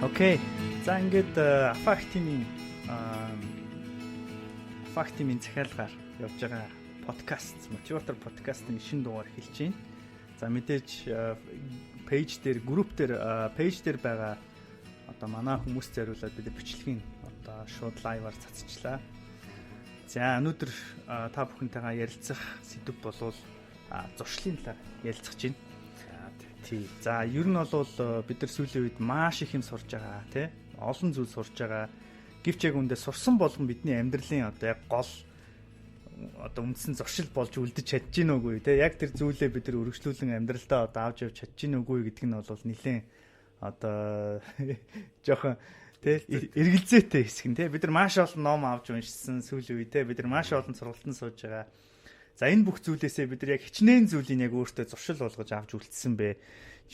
Окей. За, ингээд Афактимийн захиалгаар явж байгаа подкаст, Мотиватор подкастын шинэ дугаар эхэлж байна. За, мэдээж page дээр, групп дээр, page дээр байгаа одоо манай хүмүүс зориулаад бид бичлэгийн одоо шууд live аар цацчихлаа. За, өнөөдөр та бүхэнтэйгээ ярилцах сэдэв болвол зуршлын талаар ярилцах чинь. Тий. За, ер нь бол бид нар сүүлийн үед маш их юм сурж байгаа, тий. Олон зүйл сурж байгаа. Гэвч яг үндэ сурсан болгон бидний амьдралын одоо яг гол одоо үндсэн зуршил болж үлдэж чадж гин үгүй, тий. Яг тэр зүйлээ бид нар өргөжлүүлэн амьдралдаа одоо авч явж чадж гин үгүй гэдг нь бол нэлээд одоо жоохон, тий, эргэлзээтэй хэсэг нь, тий. Бид нар маш олон ном авч уншсан сүүлийн үе, тий. Бид нар маш олон сургалтанд сууж байгаа. За, энэ бүх зүйлээсээ бид нар яг хичнээн зүйлийг яг өөртөө зуршил болгож авч үлдсэн бэ?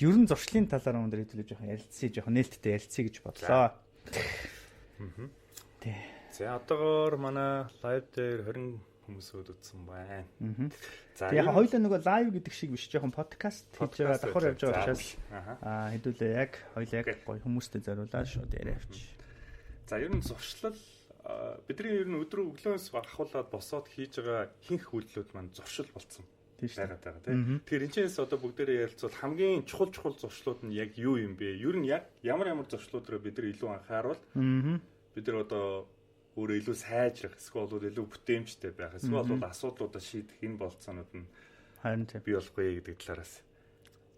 Ер нь зуршлын талаар өндөр хэдүүлээ жоохон ярилцъя, жоохон нээлттэй ярилцъя гэж бодлоо. Тий. За, одоогоор манай live дээр 20 хүмүүс үзсэн байна. За, яг хоёулаа нөгөө live гэдэг шиг биш, жоохон подкаст хийж байгаа, давхар явж байгаа учраас хэдүүлээ яг хоёулаа яг гоё хүмүүстэй зориулаад шууд яриа авч. За, ер нь зуршлал, бидний ер нь өдрөө өглөөнөөс ахуулаад босоод хийж байгаа ихэнх үйлдэлүүд маань зуршил болцсон байгаад байгаа, тийм. Тэгэхээр энэ ч одоо бүгдээрээ ярилцвал хамгийн чухал чухал зуршлууд нь яг юу юм бэ? Ер нь яг ямар ямар зуршлууд руу бид нар илүү анхааруул бид нар одоо өөрөө илүү сайжрах, эсвэл бол илүү бүтээмжтэй байх, эсвэл бол асуудлуудаа шийдэх энэ болцоонууд нь харин тийм бий болохгүй гэдэг талаараас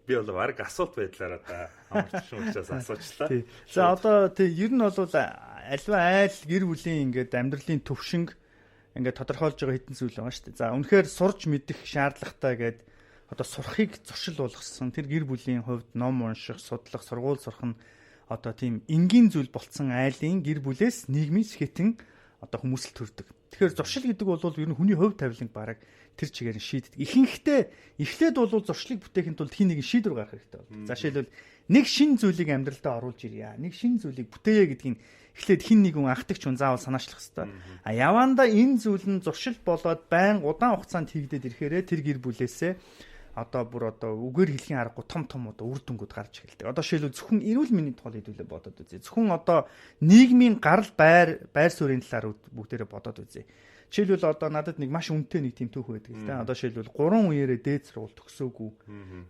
би бол баг асуулт байдлаараа да амарчсан учраас асуучлаа. За, одоо тий, ер нь бол альва айл гэр бүлийн ингээд амьдралын төвшинг ингээд тодорхойлж байгаа хэдэн зүйл байгаа шүү дээ. За, үнэхээр сурж мэдэх шаардлагатай гээд одоо сурахыг зуршил болгосон тэр гэр бүлийн хувьд ном унших, судлах, сургууль сурах нь одоо тийм энгийн зүйл болцсон айлын гэр бүлээс нийгмийн сэхэтэн одоо хүмүүсэл төрдөг. Тэгэхээр зуршил гэдэг бол ер нь хүний хувь тавиланг бараг тэр чигээр нь шийддэг. Ихэнхдээ эхлээд бол зуршлыг бүтээхийн тулд хин нэгэн шийдвэр гаргах хэрэгтэй болдог. За, жишээлбэл, нэг шин зүйлийг амьдралдаа оруулж ирье. Нэг шин зүйлийг бүтээе гэдгийг эхлээд хин нэгэн анхдагч хүн заавал санаачлах хэрэгтэй. А явандаа энэ зүйл нь зуршил болоод байн удаан хугацаанд хийгдээд ирэхээрээ тэр гэр бүлээсээ одоо бүр одоо үгээр хэлхийн аргагүй том том одоо үр дүнгууд гарч эхэлдэг. Одоо жишээлбэл, зөвхөн эрүүл мэндийн тухай хэдүүлээ бодоод үзье. Зөвхөн одоо нийгмийн гарал байр байр суурийн талаар бүгдээрээ бодоод үзье. Жишээлбэл, одоо надад нэг маш үнэтэй нэг тийм түүх байдаг л да. Одоо жишээлбэл, 3 үеэрээ дээд сургууль төгсөөгүй.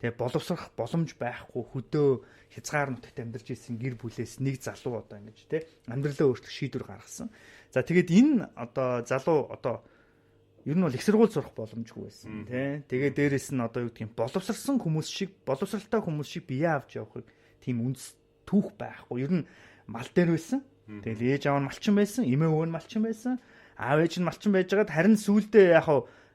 Тэгээ боловсрох боломж байхгүй, хөдөө хязгаар нутагт амьдарч ирсэн гэр бүлээс нэг залуу одоо ингэж, те, амьдралаа өөрчлөх шийдвэр гаргасан. За, тэгээд энэ одоо залуу одоо ер нь бол их сургууль сурах боломжгүй байсан, тий. Тэгээ дээрэс нь одоо юу гэдгийг боловсрсон хүмүүс шиг, боловсралтай хүмүүс шиг бие авч явахыг тийм үндэс түүх байхгүй. Ер нь мал дээр байсан. Тэгэл ээж аав нь малчин байсан, эмээ өвөө нь малчин байсан, аав ээж нь малчин байжгаад, харин сүүлдээ яг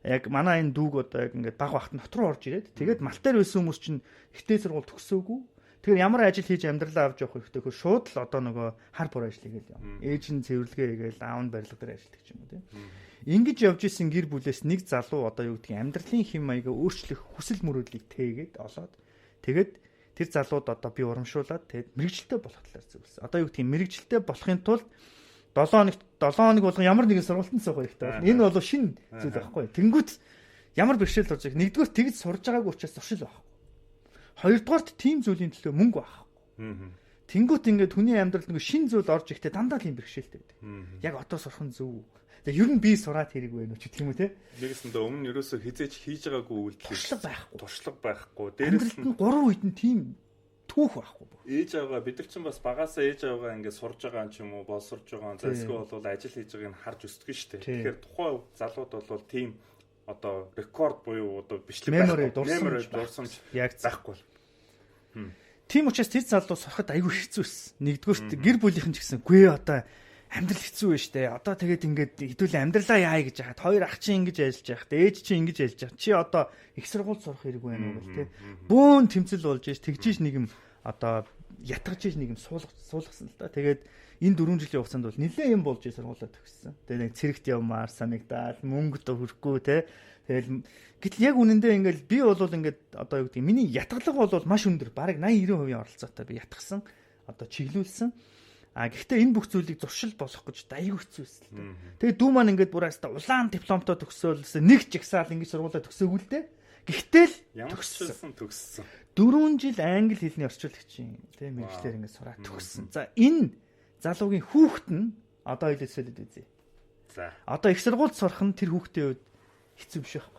яг манай энэ дүүг одоо яг ингээд баг багт нот руу орж ирээд, тэгээд мал дээр байсан хүмүүс чинь ихтэй сургууль төгсөөгүй. Тэгэхээр ямар ажил хийж амьдралаа авч явах хэрэгтэй хөө, шууд л одоо нөгөө хар бур ажил хийгээл яв. Ээж нь цэвэрлэгээ хийгээл, аав нь барилга дээр ажилладаг ч юм уу, тийм. Ингэж явж исэн гэр бүлээс нэг залуу одоо юу гэдгийг амьдралын хэм маягаа өөрчлөх хүсэл мөрөөдлийг тээгээд олоод, тэгээд тэр залууд одоо би урамшуулад, тэгээд мэрэгжилтэй болох талаар зөвлөсөн. Одоо юу гэдгийг мэрэгжилтэй болохын тулд 7 хоногт 7 хоног болгон ямар нэгэн сургалтанд суух хэрэгтэй байна. Энэ бол шинэ зүйл байхгүй. Тэнгүүт ямар бэрхшээл орж ирэх. Нэгдүгээр, тэгж сурж байгаагүй учраас зуршил байхгүй. Хоёрдугаарт, тийм зүйлийн төлөө мөнгө байхгүй. Тэнгүүт ингээд хүний амьдралд нэг шинэ зүйл орж ирэхдээ дандаа тийм бэрхшээлтэй байдаг. Яг одоо сурах нь зөв. Тэгээ ер нь би сураад хэрэг байна уу ч гэх юм уу, те. Нэгэсэндээ өмнө нь ерөөсөө хизээч хийж байгаагүй үйлдэл, туршлага байхгүй. Туршлага байхгүй. Дээрээс нь 3 үед нь тийм түүх байхгүй. Ээж аваа бид нар ч бас багасаа ээж аваа ингээд сурж байгаа юм ч юм уу, боловсрж байгаа, за, эсвэл бол ажил хийж байгааг нь харж өсдөг шүү дээ. Тэгэхээр тухайн залууд бол тийм одоо рекорд буюу одоо бичлэг байхгүй, дурсамж яг байхгүй. Тийм учраас тэр залуу сурахад айгүй хэцүү байсан. Нэгдүгüрт, гэр бүлийнхэн ч гэсэн гүй, одоо амьдрал хэцүү байж штэ. Одоо тэгээд ингээд хэдүүлээ амьдралаа яая гэж хахад, хоёр ах чинь ингэж ажиллаж байхад, ээж чинь ингэж ажиллаж байхад, чи одоо их сургууль сурах хэрэг байна уу гэл, те. Бөөн тэмцэл болж ш тэгжиж нэг юм одоо ятгаж иж нэг юм суулгасан л да. Тэгээд энэ 4 жилийн хугацаанд бол нэлээд юм болж сургуулаа төгссөн. Тэгээд нэг цэрэгт явмаар санагдаал, мөнгө дөрөхгүй, те. Тэгэл гэтэл яг үнэндээ ингээл би бол ингээд одоо юу гэдэг, миний ятгалга бол маш өндөр. Бараг 80 90% оролцоотой би ятгсан. Одоо чиглүүлсэн. А гэхдээ энэ бүх зүйлийг зуршил болгох гэж аягүй хэцүү байсан л дээ. Тэгээд дүү маань ингээд бүр хаста улаан дипломтой төгсөөл, нэг ч жагсаал ингэж сургуулаа төгсөөгүй л дээ. Гэхдээ л төгссөн, төгссөн. 4 жил англи хэлний орчуулагчийн тий мэргэжлээр ингээд сураад төгссөн. За энэ залуугийн хүүхэд нь одоо ойлсолд үзье. За. Одоо их сургуульд сурах нь тэр хүүхдийн хувьд хэцүү биш байхгүй.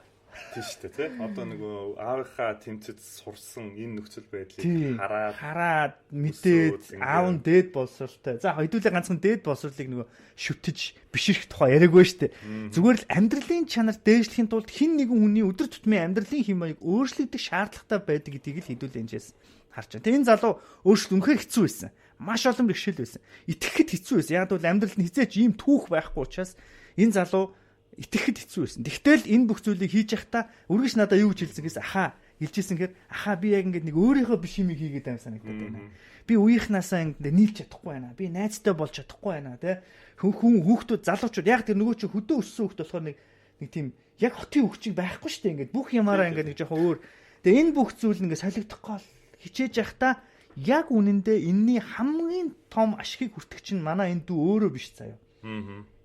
Тийм шүү дээ, тий. Одоо нөгөө аавынхаа тэмцэд сурсан энэ нөхцөл байдлыг хараад мэдээд аав нь дээд боловсралтай. За хэдүүлээ ганцхан дээд боловсролыг нөгөө шүтэж бишрэх тухай яриаггүй шүү дээ. Зүгээр л амьдралын чанар дээшлэхийн тулд хэн нэгэн хүний өдөр тутмын амьдралын хэм маяг өөрчлөгдөх шаардлагатай байдаг гэдгийг л хэдүүлээ энэжээс харж байна. Тэгээ энэ залуу өөрчлөлт үнэхээр хэцүү байсан. Маш олон бэрхшээл байсан. Итгэхэд хэцүү байсан. Яг бол амьдралд нь хизээч ийм түүх байхгүй учраас энэ залуу итгэхэд хэцүү байсан. Тэгтэл энэ бүх зүйлийг хийж явахдаа үргэлж надаа юу гэж хэлсэн гэс ахаа хэлжсэн гэхээр ахаа би яг ингээд нэг өөрийнхөө биш юм хийгээд байгаа санагдаад байна. Би үеийнхнаасаа ингээд нийлж чадахгүй байна. Би найзтай болж чадахгүй байна, тэ. Хүн хүүхдүүд залуучууд яг тэр нөгөө чи хөдөө өссөн хүүхд болохоор нэг тийм яг хотын хөвчийг байхгүй шүү дээ. Ингээд бүх юмараа ингээд нэг жоохон өөр. Тэгээ энэ бүх зүйл ингээд солигдох гол хичээж явахдаа яг үнэндээ энэний хамгийн том ашигыг хүртэх чинь манай энэ дүү өөрөө биш заяа.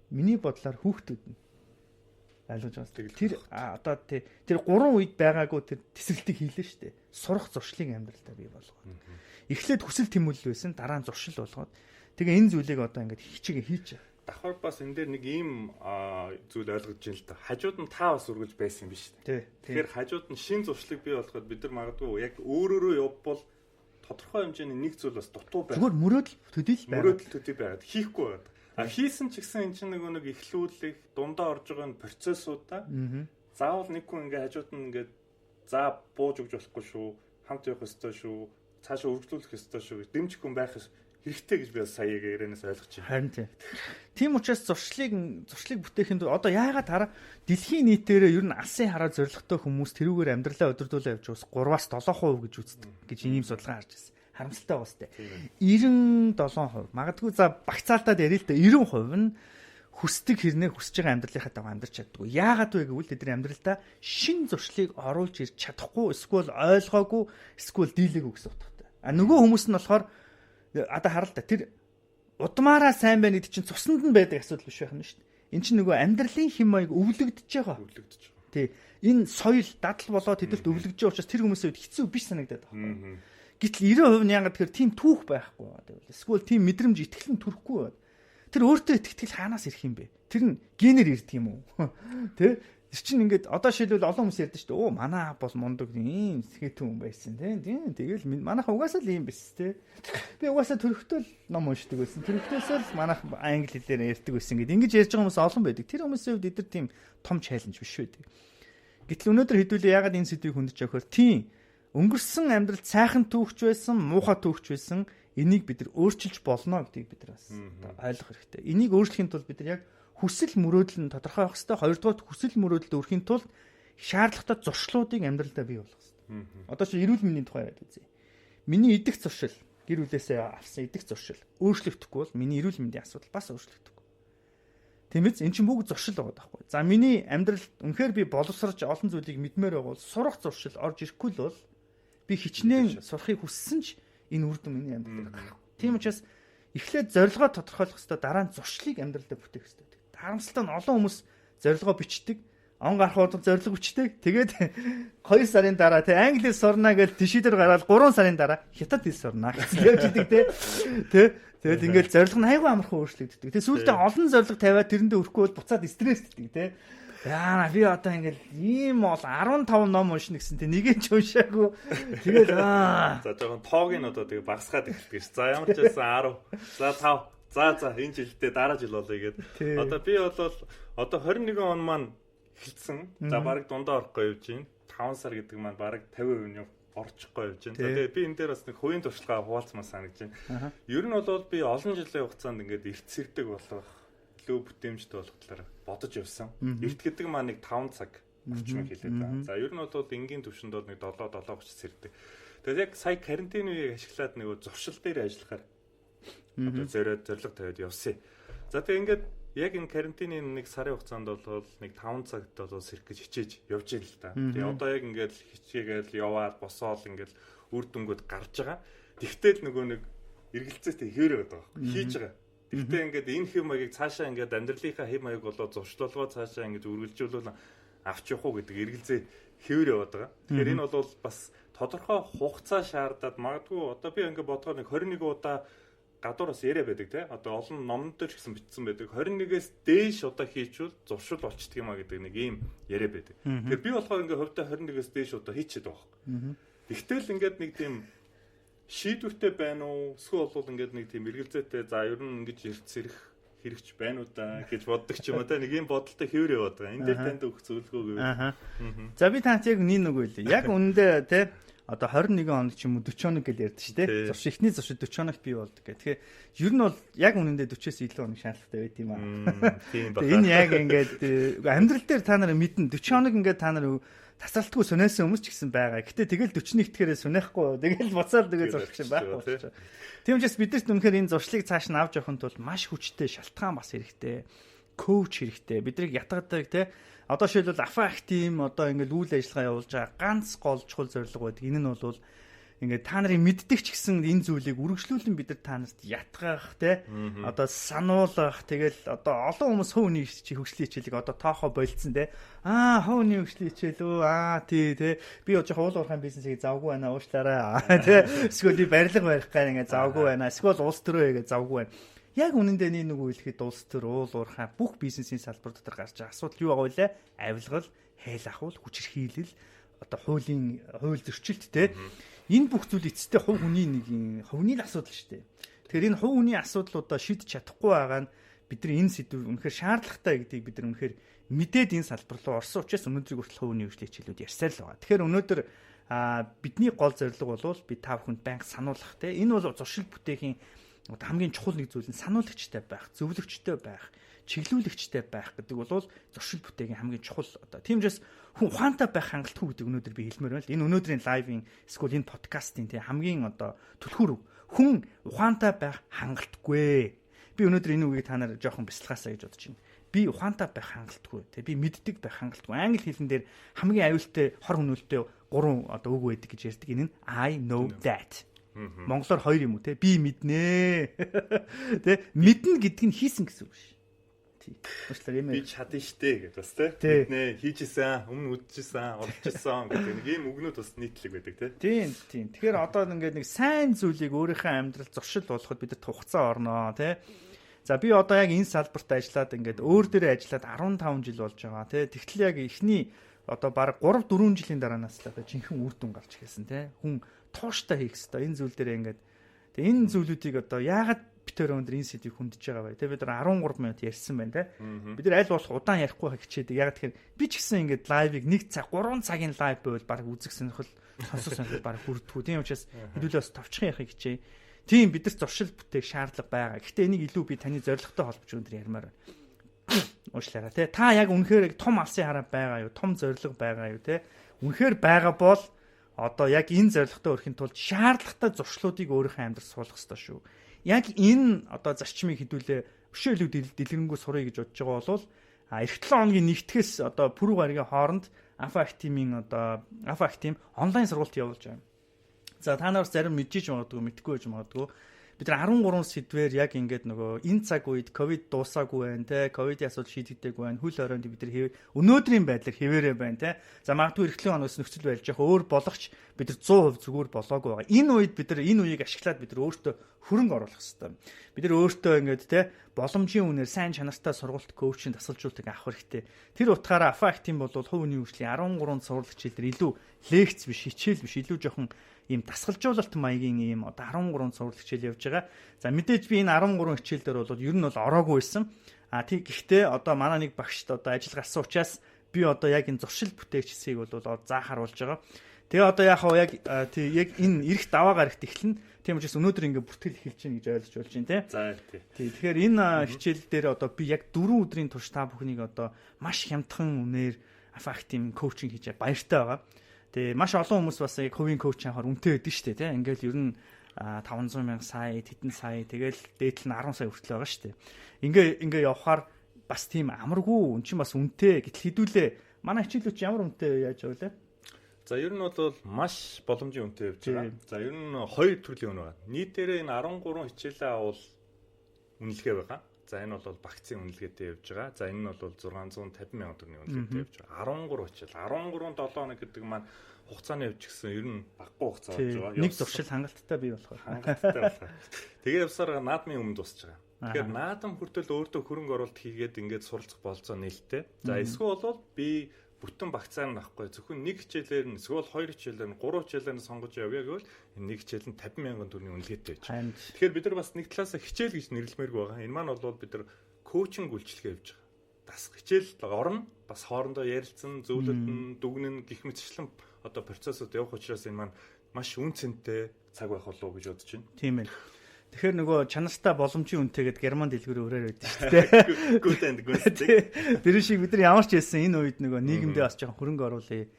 Миний бодлоор хүүхдүүд нь ойлгож байгаа. Тэр одоо тэр 3 үед байгаагүй тэр тесрэлтийг хийлээ шүү дээ. Сурах зуршлыг амьдралдаа бий болгоод. Эхлээд хүсэл тэмүүлэл байсан, дараа нь зуршил болгоод. Тэгээ энэ зүйлийг одоо ингээд хичээгээ хийж байгаа. Давхар бас энэ дээр нэг ийм зүйл ойлгож байна л та. Хажууд нь та бас үргэлж байсан юм биш үү? Тэгэхээр хажууд нь шин зуршлыг бий болгоход бид нар магадгүй яг өөрөөрөө явбал тодорхой хэмжээний нэг зүйл бас дутуу байх. Зүгээр мөрөөдөл төдий л байгаад. Мөрөөдөл төдий байгаад хийхгүй байгаад. А хийсэн ч гэсэн энэ чинь нөгөө нэг эхлүүлэх, дундаа орж байгаа энэ процессуудаа заавал нэг хүн ингээ хажууд нь ингээ за бууж өгч болохгүй шүү, хамт явах ёстой шүү, цаашаа үргэлжлүүлэх ёстой шүү гэж дэмжих хүн байх хэрэгтэй гэж би бас сая ярианаас ойлгож байна. Харин тийм. Тийм учраас зуршлыг бүтээхийн тулд одоо яагаад хараа дэлхийн нийтээрээ ер нь алсын хараа зоригтой хүмүүс тэрүүгээр амьдралаа удирдуулаа явж байгаа 3-аас 7% гэж үздэг гэж ийм судалгаа харж байсан. Харамсалтай байгаа сте. 97%. Магадгүй за багцаалтаад ярил л да 90% нь хүсдэг хэрнээ хүсэж байгаа амьдралынхаа дагуу амьдарч чаддаггүй. Яагаад вэ гэвэл тэд нар амьдралдаа шин зуршлыг оруулж ирж чадахгүй, эсвэл ойлгоогүй, эсвэл дийлээгүй гэсэн утгатай. А нөгөө хүмүүс нь болохоор одоо харал та тэр удмаараа сайн байна гэдэг чинь цуснд нь байдаг асуудал биш байх нь шүү дээ. Эн чинь нөгөө амьдралын хэм маяг өвлөгдөж байгаа. Өвлөгдөж байгаа. Тий. Энэ соёл дадал болоод тэдэрт өвлөгдөж байгаа учраас тэр хүмүүсийн хувьд хэцүү биш санагдаад байгаа байхгүй. Гэтэл 90% нь яагаад тэгэхээр тийм түүх байхгүй байна. Эсвэл тийм мэдрэмж итгэл нь төрөхгүй байна. Тэр өөртөө итгэл хаанаас ирэх юм бэ? Тэр нь генээр ирдэг юм уу? Тэ? Тэр чинь ингээд одоо шилбэл олон хүмүүс ярьдаг шүү дээ. Оо манай аав бол мундаг ийм сэтгэтэн хүн байсан тийм. Тэгэл манайх угаасаа л ийм биш тий. Би угаасаа төрөхтөө л ном уншдаг байсан. Төрөхтөөсөө л манайх англи хэлээр ярьдаг байсан гэд ингэж ярьж байгаа хүмүүс олон байдаг. Тэр хүмүүсийн хувьд эдгээр тийм том чаленж биш байдаг. Гэтэл өнөөдөр хэдүүлээ ягаад энэ сэдвийг хөндөж явахаар тийм өнгөрсөн амьдралд сайхан түүхч байсан, муухай түүхч байсан энийг бид нар өөрчилж болно гэдгийг бид нар бас ойлгох хэрэгтэй. Энийг өөрчлөхийн тулд бид нар яг хүсэл мөрөөдөл нь тодорхой байх хэрэгтэй. Хоёрдугаар хүсэл мөрөөдөлд өрхийн тулд шаардлагатай зуршлуудыг амьдралдаа бий болгох хэрэгтэй. Одоо чи эрүүл мэндийн тухай яриад үзье. Миний идэх зуршил, гэр бүлээсээ авсан идэх зуршил өөрчлөгдөхгүй бол миний эрүүл мэндийн асуудал бас өөрчлөгдөхгүй. Тийм биз? Эн чинь бүгд зуршил байгаа байхгүй. За миний амьдрал үнэхээр би боловсрож олон зүйлийг мэдмээр байгаа бол сурах зуршил орж ирэхгүй л бол би хичнээн сурахыг хүссэн ч энэ үр дүн миний амьдралд гарахгүй. Тийм учраас эхлээд зорилгоо тодорхойлох хэрэгтэй, дараа нь зуршлыг амьдралдаа бүтээх хэрэгтэй. Харамсалтай нь олон хүмүүс зорилгоо бичдэг, он гарах удаа зорилго бичдэг. Тэгээд 2 сарын дараа тэ англи хэл сурна гэж тийшээ дээр гараад 3 сарын дараа хятад хэл сурна гэсэн явж идэг тэ. Тэ. Тэгээд ингээл зорилго нь айгүй амархан өөрчлөгддөг. Тэгээд сүүлдээ олон зорилго тавиад тэрэндээ өрөхгүй бол буцаад стрессддэг тэ. Яа би одоо ингээл ийм бол 15 ном уншина гэсэн тэ нэгийг ч уншаагүй. Тэгэл аа. За жоохон тоог нь одоо тэгээ багасгаад эхэлдэг ш. За ямар ч байсан 10. За 5. За энэ жилдээ дараа жил болъё гэд. Одоо би бол одоо 21 он маань эхэлсэн. За бараг дундаа орохгүй явж байна. 5 сар гэдэг маань бараг 50% нь орчихгүй явж байна. За тэгээ би энэ дээр бас нэг хувийн туршлагаа хуваалцмаар санагдаж байна. Ер нь бол би олон жилийн хугацаанд ингээд эрт сэрдэг болох, илүү бүтээмжтэй болох талаар бодож явсан. Эрт гэдэг маань нэг 5 цаг орчмыг хэлээд байгаа. За ер нь бол энгийн төвшөнд бол нэг 7 7:30 сэрдэг. Тэгээд яг сая карантин үеийг ашиглаад нөгөө зуршил дээр ажиллахаар одоо зориод зорилго тавиад явсан. За тэгээ ингээд яг энэ карантины нэг сарын хугацаанд бол нэг 5 цагт бол сэрэх гэж хичээж явж байна л да. Тэгээ одоо яг ингээд хичээгээл яваад босоол ингээд үр дүнгууд гарч байгаа. Тэгтэл нөгөө нэг эргэлзээтэй хэвээр байдаг байхгүй хийж байгаа. Тэгтээ ингээд энэ хэв маягийг цаашаа ингээд амьдралынхаа хэв маяг болоо зуршлуулгоо цаашаа ингээд үргэлжлүүлвэл авч явах уу гэдэг эргэлзээ хэвээр яваад байгаа. Тэгэхээр энэ бол бас тодорхой хугацаа шаардаад магадгүй одоо би ингээ бодгоор нэг 21 удаа гадуур бас яриа байдаг те. Одоо олон номон дээр ч гэсэн бичсэн байдаг. 21-ээс дээш удаа хийчвэл зуршил болчдөг юм а гэдэг нэг ийм яриа байдаг. Тэгэхээр би болохоор ингээ хувьдаа 21-ээс дээш удаа хийчихэд байгаа байхгүй. Тэгтэл ингээд нэг тийм шийдвэртэй байна уу? Эсвэл бол ингээд нэг тийм эргэлзээтэй за ер нь ингэж эрт сэрэх хэрэгч байна уу да гэж боддог ч юм уу те. Нэг ийм бодолтой хэвээр яваад байгаа. Энэ дээр танд өгөх зөвлөгөө гэвэл. За би тант яг нэг нэг үлээ. Яг үнэндээ те одоо 21 хоног ч юм уу 40 хоног гэж ярьдаг шүү дээ. Зурш эхний зуршил 40 хоногт бий болдог гэх. Тэгэхээр ер нь бол яг үнэндээ 40-ээс илүү хоног шаардлагатай байт юм аа. Тийм байна. Энэ яг ингээд амьдрал дээр та нар мэднэ 40 хоног ингээд та нар тасралтгүй сүнээсэн хүмүүс ч гэсэн байгаа. Гэтэ тэгэл 41 дээрээ сүнэхгүй. Тэгэл буцаад тэгээ зурчих юм байхгүй болчих. Тийм учраас бидэрт үнэхээр энэ зуршлыг цааш нь авч явахын тулд маш хүчтэй шалтгаан бас хэрэгтэй. Коуч хэрэгтэй. Бидрийг ятгадаг те. Одоо жишээлбэл Афа Актим одоо ингээл үйл ажиллагаа явуулж байгаа ганц гол чухал зорилго байдаг. Энэ нь бол ингээд та нарын мэддэг ч гэсэн энэ зүйлийг үргэлжлүүлэн бид нар та нарт ятгах те одоо сануулгах тэгэл одоо олон хүмүүс хувь хүний хөгжлийн хичээлийг одоо тоохоо болцсон те хувь хүний хөгжлийн хичээл үү тий те би жоохон уул уурхайн бизнесийг завгүй байна уушлаарай те эсвэл би барилга барих гай ингээд завгүй байна эсвэл улс төрөө хийгээ завгүй байна. Яг үнэндээ нэг хэлэхэд улс төр, уул уурхай бүх бизнесийн салбар дотор гарч байгаа асуудал юу байгаа вэ? Авилгал, хайл ахуул, хүчирхийлэл, одоо хуулийн хууль зөрчилт те. Энэ бүх зүйл эцэстээ хувь хүний нэг хувийн л асуудал шүү дээ. Тэгэхээр энэ хувь хүний асуудлуудаа шийдэж чадахгүй байгаа нь бидний энэ сэдв үнэхээр шаардлагатай гэдгийг бид нар үнэхээр мэдээд энэ салбар руу орсон учраас өнөөдрийг хүртэл хувь хүний хөгжлийн хичээлүүд ярьсаар л байгаа. Тэгэхээр өнөөдөр бидний гол зорилго бол би та бүхэнд байнга сануулах те. Энэ бол зуршил бүтээхийн одоо хамгийн чухал нэг зүйл нь сануулагчтай байх, зөвлөгчтэй байх, чиглүүлэгчтэй байх гэдэг бол зуршил бүтээгийн хамгийн чухал одоо. Тийм учраас хүн ухаантай байх хангалтгүй гэдэг өнөөдөр би хэлмээр байна л. Энэ өнөөдрийн лайвын эсвэл энэ подкастын тий хамгийн одоо түлхүүр хүн ухаантай байх хангалтгүй. Би өнөөдөр энэ үгийг та нар жоохон бясалгаасаа гэж бодож байна. Би ухаантай байх хангалтгүй. Тэ би мэддэг байх хангалтгүй. Англи хэлэн дээр хамгийн аюултай хор хөнөөлтэй гурван одоо үг байдаг гэж ярьдаг. Энэ нь I know that. Монголоор хоёр юм уу те? Би мэднэ. Тэ мэднэ гэдг нь хийсэн гэсэн үг ш. Тий. Уучлаарай юм. Би чадна штэ гэдээ бас те. Мэднэ, хийжсэн, өмнө үдчихсэн, орчихсон гэдэг нэг ийм үгнүүд бас нийтлэг байдаг те. Тийм, тийм. Тэгэхээр одоо ингээд нэг сайн зүйлийг өөрийнхөө амьдрал зуршил болгоход бид нар хугацаа орноо те. За би одоо яг энэ салбарт ажиллаад ингээд өөр дээрээ ажиллаад 15 жил болж байгаа те. Тэгтэл яг эхний одоо баг 3 4 жилийн дараанаас л одоо жинхэнэ үр дүн гарч ирсэн те. Хүн тууштай хийх хэвээр энэ зүйл дээр ингээд тэгээ энэ зүйлүүдийг одоо яагаад бид тэр өндөр энэ сэдвийг хөндөж байгаа вэ? Тэ бид нар 13 минут ярьсан байна те. Бид нар аль болох удаан ярихгүй хичээдэг. Яг тэгэхээр би ч гэсэн ингээд лайвыг 1 цаг 3 цагийн лайв байвал баг үзэх сонирхол сонсох сонирхол баг хүрдэггүй. Тийм учраас хэдүүлээ бас товчхон ярихыг хичээе. Тийм бид нар зуршил бүтээх шаардлага байгаа. Гэхдээ энийг илүү би таны зорилготой холбож өндөр ярмаар байна. Уушлаарай те. Та яг үнэхээр том алсын хараа байгаа юу? Том зорилго байгаа юу те? Үнэхээр байгаа бол одоо яг энэ зорилготой хүрэхин тулд шаардлагатай зуршлуудыг өөрийнхөө амьдрал суулгах ёстой шүү. Яг энэ одоо зарчмыг хэдүүлээ өшөө илүү дэлгэрэнгүй сурыг гэж бодож байгаа бол эх 7 хоногийн нэгтгэхээс одоо пүрэв гарагийн хооронд Alpha Active-ийн одоо Alpha Active онлайн сургалт явуулж байгаа. За та нар бас зарим мэдчихэж магадгүй, мэдэхгүй байж магадгүй. Бид нар 13 сэдвээр яг ингээд нөгөө энэ цаг үед ковид дуусаагүй байна те, ковидын асуудал шийдэгдээгүй байна. Хөл хорионд бид нар өнөөдрийн байдлаар хэвээрээ байна те. За магадгүй эх 7 хоногоос нөхцөл байдал жоох өөр болгоч бид нар 100% зүгээр болоогүй байгаа. Энэ үед бид нар энэ үеийг ашиглаад бид нар өөртөө хөрөнгө оруулах хэрэгтэй. Бид нар өөртөө ингээд те боломжийн үнээр сайн чанартай сургалт, коучинг, дасгалжуулалтыг авах хэрэгтэй. Тэр утгаараа Alpha Active бол хувь хүний хөгжлийн 13 сургалт хичээл дээр илүү лекц биш, хичээл биш, илүү жоохон ийм дасгалжуулалт маягийн ийм одоо 13 сургалт хичээл явж байгаа. За мэдээж би энэ 13 хичээл дээр бол ер нь бол ороогүй байсан. А тий гэхдээ одоо манай нэг багшд одоо ажил гарсан учраас би одоо яг энэ зуршил бүтээгч хэсгийг бол заахаар болж байгаа. Тэгээ одоо яг яг тий яг энэ эрх даваа гарагт эхэлнэ. Тийм учраас өнөөдөр ингээ бүртгэл эхэлж байна гэж ойлгож болж байна те. За тий. Тий тэгэхээр энэ хичээл дээр одоо би яг 4 өдрийн турш та бүхнийг одоо маш хямдхан үнээр Alpha Active коучинг хийж баяртай байгаа. Тэгээ маш олон хүмүүс бас яг хувийн коуч авахар үнэтэй байдаг шүү дээ тий. Ингээл ер нь 500 мянга сая, тэдэн сая тэгэл дээдл нь 10 сая хүртэл байгаа шүү дээ. Ингээ явхаар бас тийм амаргүй, эн чинь бас үнэтэй. Гэтэл хэдүүлээ манай хичээлүүд чи ямар үнэтэй яаж яваа лээ? За ер нь бол маш боломжийн үнэтэй явж байгаа. За ер нь хоёр төрлийн үнэ байгаа. Нийтээрээ энэ 13 хичээлээ авал үнэлгээ байгаа. За энэ бол багцын үнэлгээтэй явж байгаа. За энэ нь бол 650 мянган төгрөгийн үнэлгээтэй явж байгаа. 13 хичээл, 13 7 хоног гэдэг маань хугацааны хувьд ч гэсэн ер нь багагүй хугацаа болж байгаа. Нэг зуршил хангалттай бий болохоор. Хангалттай болохоор. Тэгээ явсаар наадмын өмнө дуусч байгаа. Тэгэхээр наадам хүртэл өөртөө хөрөнгө оруулалт хийгээд ингээд суралцах болцоо нээлттэй. За эсвэл бол би бүтэн багцаар нь авахгүй, зөвхөн нэг хичээлээр нь эсвэл хоёр хичээлээр нь, гурван хичээлээр нь сонгож явъя гэвэл энэ нэг хичээл нь 50 мянган төгрөгийн үнэлгээтэй байж. Тэгэхээр бид нар бас нэг талаас хичээл гэж нэрлэмээргүй байгаа. Энэ маань бол бид нар коучинг үйлчилгээ явж байгаа. Дас хичээл орно, бас хоорондоо ярилцсан, зөвлөлдөн, дүгнэн гих мэтчлэн одоо процессууд явах учраас энэ маань маш үн цэнтэй цаг байх болов уу гэж бодож байна. Тийм ээ. Тэгэхээр нөгөө чанартай боломжийн үнэтэй гэдэг герман дэлгүүр өөрөөр байдаг шүү дээ. Good and good. Тэр шиг бид нар ямар ч хэлсэн энэ үед нөгөө нийгэмдээ бас жоохон хөрөнгө оруулъя.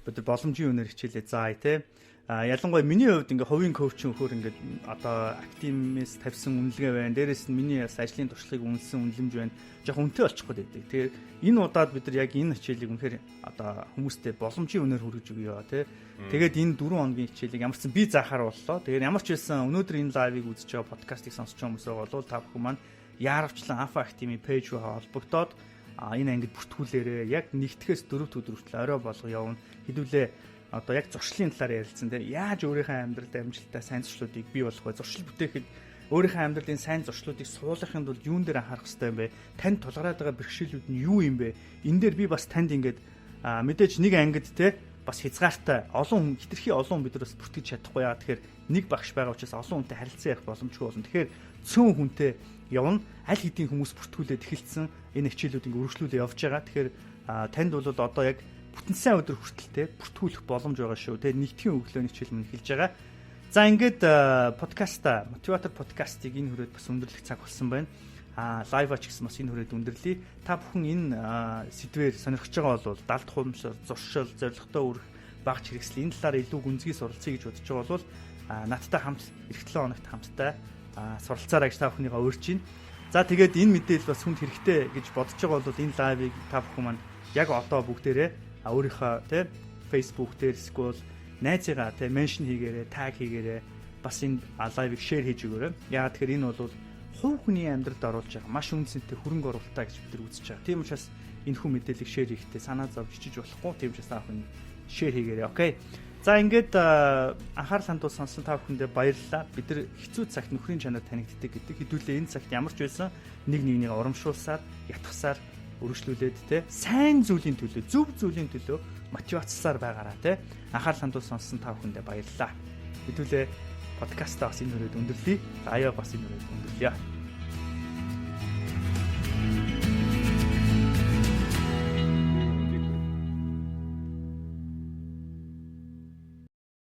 Бид нар боломжийн үнээр хичээлээ заая те. А ялангуяа миний хувьд ингээ хувийн коучинг өгөхөөр ингээд одоо активээс тавьсан үнэлгээ байна. Дээрээс нь миний бас ажлын туршлагыг үнэлсэн үнэлэмж байна. Жоохон үнэтэй болчих гээд байдаг. Тэгэхээр энэ удаад бид нар яг энэ хичээлийг үнэхээр одоо хүмүүстэй боломжийн үнээр хүргэж өгье те. Тэгээд энэ 4 хоногийн хичээлийг ямар ч сан би заахаар боллоо. Тэгээд ямар ч байсан өнөөдөр энэ live-ыг үзэж байгаа, подкастыг сонсож байгаа хүмүүс байгаа бол та бүхэн маань яаравчлан Alpha Academy page руу холбогдоод энэ ангид бүртгүүлээрээ. Яг нэгтгэхээс дөрөв өдөр хүртэл орой болго явна. Хэдүүлээ одоо яг зуршлын талаар ярилцсан тийм, яаж өөрийнхөө амьдралд амжилттай сайн зуршлуудыг бий болгох вэ? Зуршил бүтээхэд, өөрийнхөө амьдралын сайн зуршлуудыг суулгахын тулд юун дээр анхаарах хэрэгтэй юм бэ? Танд тулгараад байгаа бэрхшээлүүд нь юу юм бэ? Энэ дээр би бас танд ингээд мэдээж нэг ангид те бас хязгаартай, олон хүн, хитрхи олон хүн бид нар бас бүртгэж чадахгүй яа. Тэгэхээр нэг багш байгаа учраас олон хүнтэй харилцан ярих боломжгүй болно. Тэгэхээр цөөн хүнтэй явна. Аль хэдийн хүмүүс бүртгүүлээд эхэлсэн, энэ хичээлүүд ингээ үргэлжлүүлээ явж байгаа. Тэгэхээр танд бол одоо яг бүтэн сайн өдөр хүртэл те бүртгүүлэх боломж байгаа шүү. Тэгээ нэгтгэхийн өглөөний хичээл мөн эхэлж байгаа. За ингээд подкаста, мотиватор подкастыг энэ хүрээд бас өндөрлөх цаг болсон байна. А live ч гэсэн бас энэ хүрээд өндөрлөе. Та бүхэн энэ сэдвээр сонирхож байгаа бол далд хумсар, зуршил, зорилготой үрэх, багч хэрэгсэл энэ талаар илүү гүнзгий суралцъя гэж бодож байгаа бол надтай хамт эх 7 хоногт хамтдаа суралцаарай гэж та бүхнийгаа урьж байна. За тэгээд энэ мэдээлэл бас хүнд хэрэгтэй гэж бодож байгаа бол энэ live-ыг та бүхэн маань яг одоо бүгдээрээ өөрийнхөө тий Facebook дээр эсвэл найзыгаа тий mention хийгээрэй, tag хийгээрэй. Бас энэ live-ыг share хийж өгөөрэй. Яагаад тэгэхээр энэ бол хувь хүний амьдралд оруулж байгаа маш үнцэнтэй хөрөнгө оруулалтаа гэж бид нар үзэж байгаа. Тийм учраас энэ хүн мэдээллийг share хийхдээ санаа зовж чиж болохгүй. Тийм учраас та бүхэн share хийгээрэй. Okay. За ингээд анхаарал хандуул сонсон та бүхэндээ баярлалаа. Бид нар хэцүү цагт нөхрийн чанар танигддаг гэдэг. Хэдүүлээ энэ цагт ямар ч байсан нэг нэгнийг урамшуулсаар, ятгасаар өргөжлүүлээд те сайн зүйлийн төлөө, зөв зүйлийн төлөө мотивацлсаар байгаараа те. Анхаарал хандуул сонссон та бүхэндээ баярлалаа. Хэдүүлээ подкастаа бас энэ хүрээд өндөрлөе. Аяа бас энэ хүрээд өндөрлөе.